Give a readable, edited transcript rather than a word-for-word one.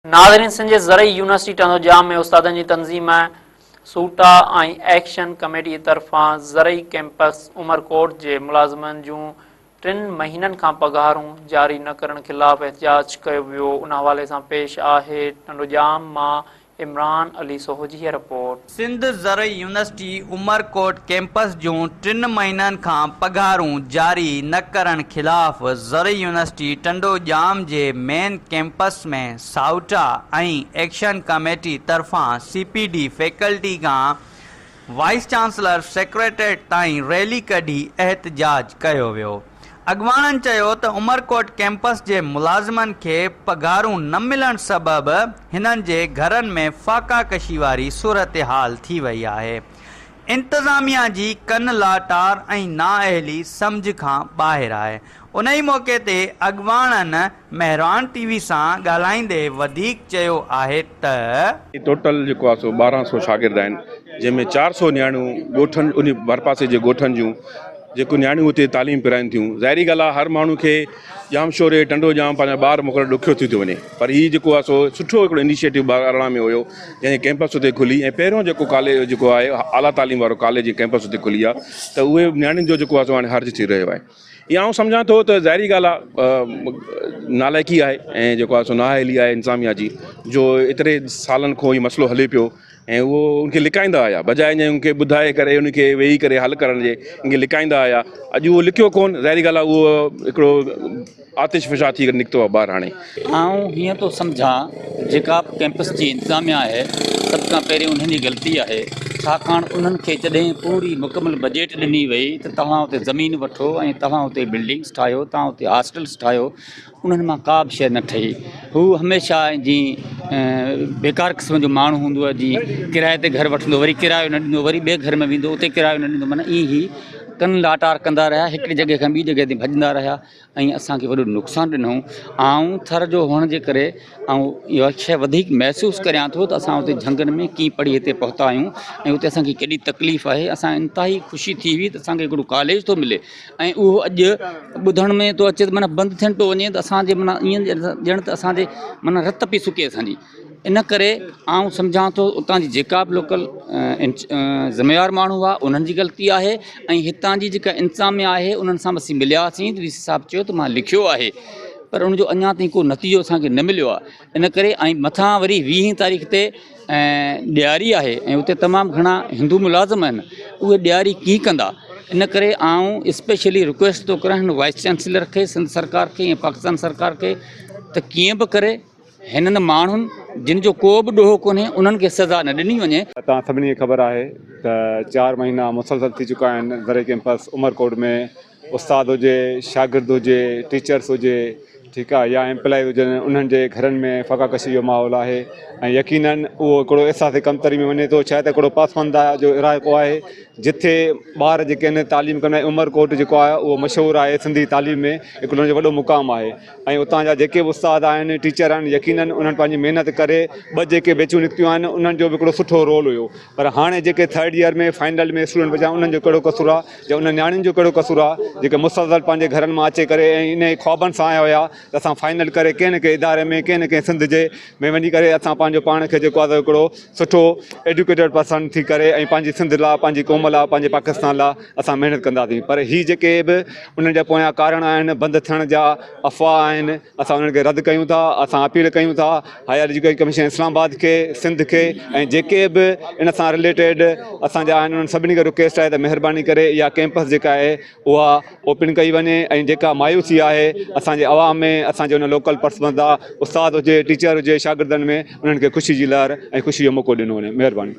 ناظرين سنڌ جي زرعي يونيورسٽي ٽنڊوڄام ۾ استادن جي تنظيم سوٽا ۽ ايڪشن ڪميٽي طرفان زرعي ڪئمپس عمرڪوٽ جي ملازمن جون ٽن مهينن کان پگهارون جاري نه ڪرڻ خلاف احتجاج ڪيو ويو ان حوالي سان پيش آهي ٽنڊوڄام مان عمران علي سوهو جي هيء رپورٽ. سنڌ زرعي يونيورسٽي عمرڪوٽ ڪئمپس جون ٽن مهينن کان پگهارون جاري نه ڪرڻ خلاف زرعي يونيورسٽي ٽنڊو ڄام جي مين ڪئمپس ۾ سائوٽا ۽ ايڪشن ڪميٽي طرفان سي پي ڊي فيڪلٽي کان وائيس چانسلر سيڪريٽريٽ تائين ريلي ڪڍي احتجاج ڪيو ويو. اڳواڻن چيو ته عمرڪوٽ ڪئمپس جي ملازمن کي پگهارون نه ملڻ سبب هنن جي گهرن ۾ فاقا ڪشي واري صورتحال ٿي وئي آهي، انتظاميا جي ڪن لاٽار ۽ نااهلي سمجهه کان ٻاهر آهي. انهي موقعي تي اڳواڻن مهراڻ ٽي وي سان ڳالهائيندي وڌيڪ چيو آهي ته. ٽوٽل جيڪو آهي سو 1200 شاگرد آهن جنهن ۾ 400 نياڻيون ڳوٺن انهي ڀرپاسي جي ڳوٺن جون جيڪو نياڻيون اتي تعليم پرائين ٿيون ظاهري ڳالهه آهي هر ماڻهو کي ڄامشوري ٽنڊو ڄام پنهنجا ٻار موڪلڻ ڏکيو ٿي ٿو وڃي پر هي جيڪو آهي سو سٺو هڪڙو انيشيٽو 2018 ۾ هيو جنهن جي ڪئمپس اتي کلي ۽ پهريون جيڪو ڪاليج جيڪو آهي اعليٰ تعليم وارو ڪاليج جي ڪئمپس اتي کلي آهي ته اهي نياڻين جو جيڪو آهي سو هاڻي حرج ٿي رهيو آهي اها آئون سمجهان ٿو ته ظاهري ڳالهه آهي نالائقي آهي ۽ جيڪو آهي سو نااهلي آهي انتظاميا جي جو ايتري سالن کان هي مسئلو هلي پيو ۽ اهو ان کي لڪائيندا آيا بجاء ان کي ٻڌائي ڪري ان کي ويهي ڪري حل ڪرڻ جي ان کي لڪائيندا آيا اڄ اهو لڪيو ڪون ظاهري ڳالهه آهي اهو هڪڙو آتش فشان ٿي ڪري نڪتو آهي ٻاهر هاڻي. آئون هيئن ٿو سمجهان جيڪا به ڪئمپس جي انتظاميا آهي سڀ کان پهرين انهن جي غلطي آهي ڇاڪاڻ انهن کي جڏهن پوري مڪمل بجيٽ ڏني وئي ته توهان اتي زمين وٺو ۽ توهان اتي بلڊنگس ٺاهيو توهان اتي هاسٽلس ٺاهيو انهن مان ڪا به شيء نه ٺهي هو هميشه جي بيڪار قسم جو ماڻهو هوندو آهي جي ڪرائي تي گهر وٺندو وري ڪرايو نه ڏيندو وري ٻئي گهر ۾ ويندو اتي ڪرايو نه ڏيندو معنيٰ ائين هي ڪن لاٽار ڪندا رهيا هڪڙي جڳهه کان ٻي جڳهه تي ڀڄندا رهيا ۽ اسان کي وڏو نقصان ڏنائون. آئون ٿر جو هئڻ جي ڪري آئون اها شيء وڌيڪ محسوس ڪريان ٿو ته اسان اتي جهنگن ۾ ڪيئن پڙهي هتي پهتا آهيون ۽ اتي اسان کي ڪيڏي تڪليف آهي. اسان انتهائي خوشي ٿي هئي ته اسان کي هڪڙو ڪاليج ٿو ملي ۽ اهو اڄ ٻڌڻ ۾ ٿو اچي ته معنيٰ بند ٿيڻ پيو وڃي ته اسان جي معنيٰ ائين ڄڻ ته اسان جي معنيٰ رت پئي سڪي اسان جي. ان ڪري آئون سمجهان ٿو اتان جي جيڪا به لوڪل ذميوار ماڻهو هئا انهن جي غلطي آهي ۽ هتان جي جيڪا انتظاميا آهي انهن سان به اسين ملياسين ته وي سي صاحب چيو ته مان لکيو آهي پر ان جو اڃا تائين ڪو نتيجو اسانکي نه مليو آهي ان ڪري ۽ مٿان وري ويهين تاريخ تي ڏياري آهي ۽ اتي تمام گهڻا هندو ملازم آهن اهي ڏياري ڪيئن ڪندا ان ڪري آئون اسپيشلي رڪويسٽ ٿو ڪريان هن وائيس چانسلر کي سنڌ سرڪار کي ۽ پاڪستان سرڪار کي ته ڪيئن به ڪري هنن ماڻهن جن جو ڪو به ڏوهه ڪونهي انهن کي سزا نه ڏني وڃي. توهان سڀني کي خبر آهي ته چار مهينا مسلسل ٿي چڪا آهن زرعي ڪيمپس عمرڪوٽ ۾ استاد هجي شاگرد هجي ٽيچرس هجي ٺيڪ آهي يا ايمپلائيز هجن انهن جي گهرن ۾ فاقا ڪشي جو ماحول آهي ۽ يقينن اهو هڪڙو احساس ڪمتري ۾ وڃي ٿو شايد هڪڙو پسمانده جو علائقو آهي جتي ٻار جيڪي آهن تعليم ڪندا آهن عمرڪوٽ جيڪو آهي اهو مشهور آهي سنڌي تعليم ۾ هڪڙو ان جو وڏو مقام آهي ۽ اتان جا جيڪي به استاد آهن ٽيچر آهن يقينن انهن پنهنجي محنت ڪري ٻه جيڪي بيچون نڪتيون آهن انهن جو به هڪڙو سٺو رول هيو پر هاڻي جيڪي ٿرڊ ايئر ۾ فائنل ۾ اسٽوڊنٽ بچا انهن جو ڪهڙو قصور آهي يا انهن نياڻين جو ڪهڙو قصور آهي جيڪي مسلسل پنهنجي گهرن مان اچي ڪري ۽ انهي خوابن سان آيا هيا ته اسان فائنل ڪري ڪنهن نه ڪنهن اداري ۾ ڪنهن نه ڪنهن سنڌ جي ۾ وڃي ڪري اسان پنهنجو پاڻ کي جيڪو آهي هڪڙو سٺو ايڊيوڪيٽيڊ پرسن ٿي ڪري ۽ پنهنجي سنڌ لاء پنهنجي قوم لاء پنهنجي پاڪستان لاء اسان محنت ڪنداسين پر هي جيڪي به انهن جا پويان ڪارڻ آهن بند ٿيڻ جا افواهه آهن اسان انهن کي رد ڪيون ٿا اسان اپيل ڪيون ٿا هائر ايجوڪيشن ڪميشن اسلام آباد کي سنڌ کي ۽ جيڪي به ان سان رليٽيڊ اسان جا آهن انهن سڀني کي رڪويسٽ آهي ته مهرباني ڪري اها ڪيمپس جيڪا آهي اها اوپن ڪئي وڃي ۽ جيڪا مايوسي آهي اسان جي عوام ۾ اسان جي ان لوڪل پسمانده استاد هجي ٽيچر هجي شاگردن ۾ انهن کي خوشي جي لهر ۽ خوشي جو موقعو ڏنو وڃي مهرباني.